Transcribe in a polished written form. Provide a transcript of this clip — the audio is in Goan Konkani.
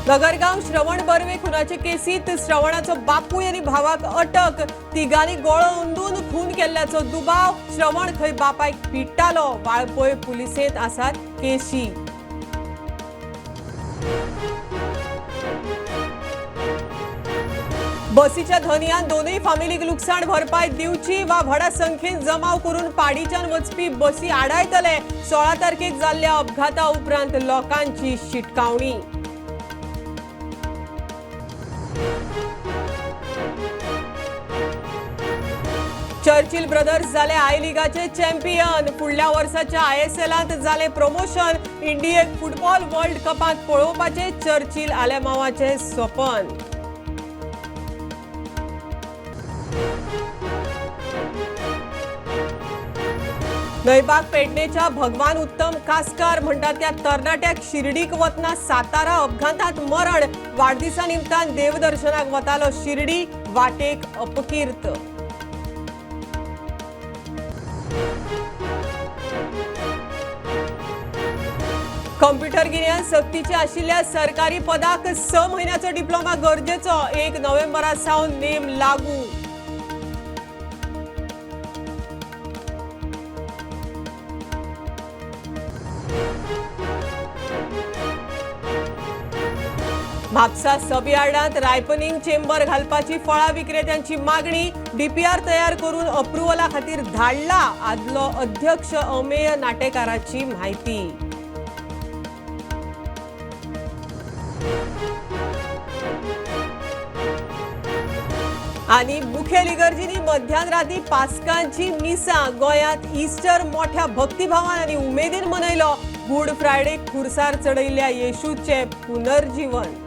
नगरगांव श्रवण बर्वे खुनाचे केसीत श्रवणाचो बापूय आनी भावाक अटक. तिगांनी गोळो अंदून खून केल्ल्याचो दुबाव. श्रवण खंय बापायक पिडटालो. वाळपय पुलिसेंत आसात केशी. बसीच्या धनयान दोनूय फामिलीक लुकसाण भरपाय दिवची वा व्हडा संख्येन जमाव करून पाडीच्यान वचपी बसी आडायतले. 16 तारखेक जाल्ल्या अपघाता उपरांत लोकांची शिटकावणी. चर्चिल ब्रदर्स जाले I लिगाचे चॅम्पियन. फुडल्या वर्साच्या आयएसएलांत जाले प्रमोशन. इंडियेक फुटबॉल वर्ल्ड कपांत पळोवपाचे चर्चिल आलेमावाचे सपन. नयबाग पेडणेच्या भगवान उत्तम कासकार म्हणटा त्या तरणाट्याक शिर्डीक वतना सातारा अपघातात मरण. वाडदिसा निमतान देवदर्शनाक वतालो शिर्डी, वाटेक अपकीर्त. कंप्युटर गिन्यान सक्तीचे आशिल्ल्या सरकारी पदाक 6 म्हयन्याचो डिप्लोमा गरजेचो. 1 नोव्हेंबरा सावन नेम लागू. म्हापसा सब यार्डांत रायपनिंग चेंबर घालपाची फळां विक्रेत्यांची मागणी. डीपीआर तयार करून अप्रुव्हला खातीर धाडला. आदलो अध्यक्ष अमेय नाटेकाराची म्हायती. आनी मुखेल इगर्जींनी मध्यान राती पास्कांची मिसां. गोंयांत इस्टर मोठ्या भक्तिभावान आनी उमेदीन मनयलो. गुड फ्रायडे खुर्सार चडयल्ल्या येशूचें पुनर्जीवन.